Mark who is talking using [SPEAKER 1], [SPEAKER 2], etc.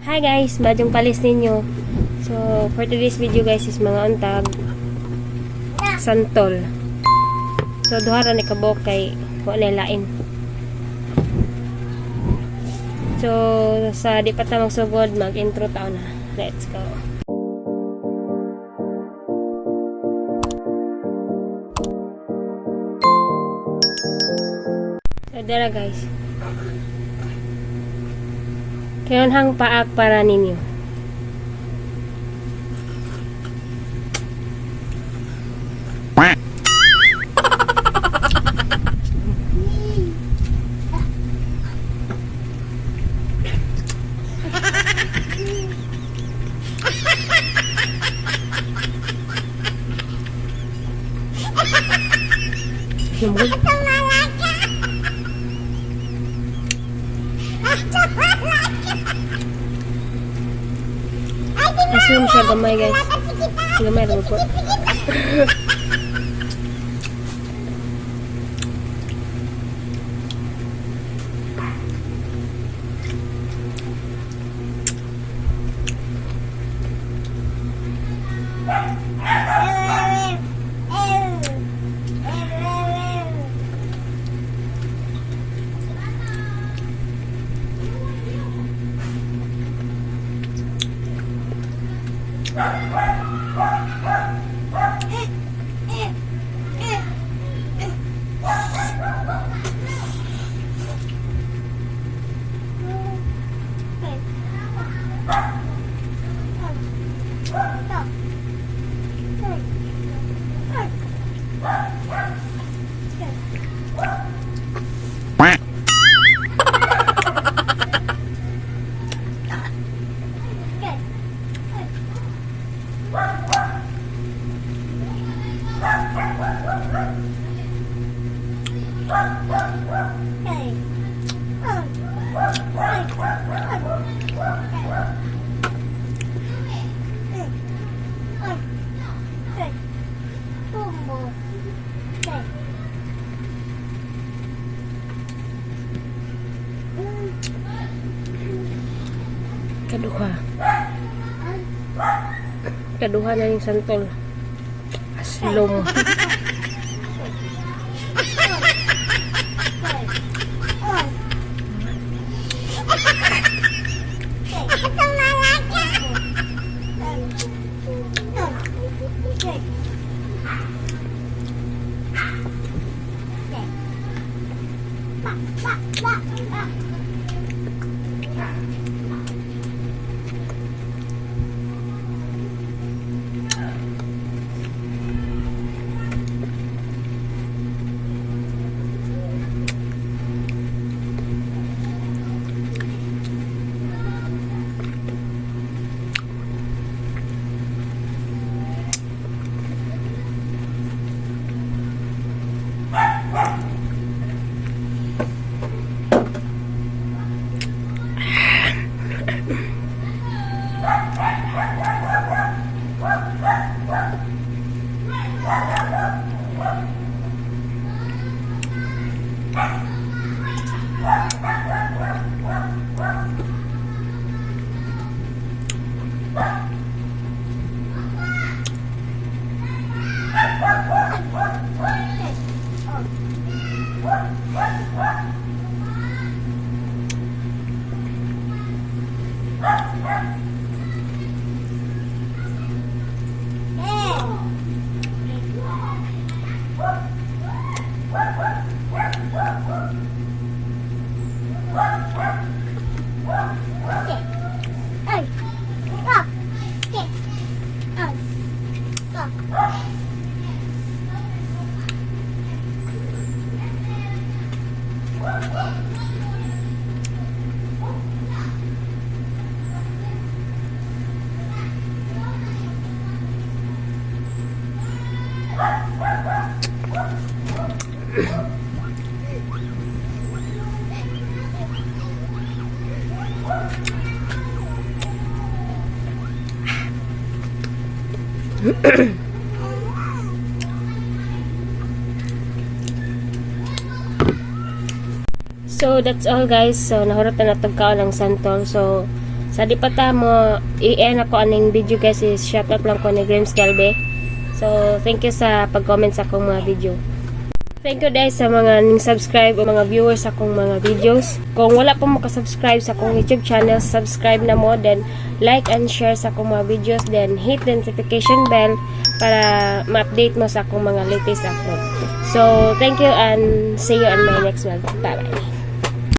[SPEAKER 1] Hi guys, madyong palis ninyo. So, for today's video guys is mga untag santol. So, duha ra ni kabuok kay wa na lain. So, sa di pa ta magsugod, mag-intro ta na. Let's go. So, dara guys. Kayonhang paak para ninyo. Lumog. Assume siya gamay guys. Gamay ra po. Kaduha. Kaduha na yung santol. Aslom. So, that's all guys. So, nahurot na natog kaon ang santol. So, Sa di pa ta mo i-end ako aning video, guys, is shoutout lang ko ni Grims Galbe. So thank you sa pag-comment sa akong mga video. Thank you guys sa mga ning subscribe o mga viewers sa akong mga videos. Kung wala pa mo ka-subscribe sa akong YouTube channel, subscribe na mo, then like and share sa akong mga videos, then hit the notification bell para ma-update mo sa akong mga latest upload. So, thank you and see you on my next vlog. Bye-bye.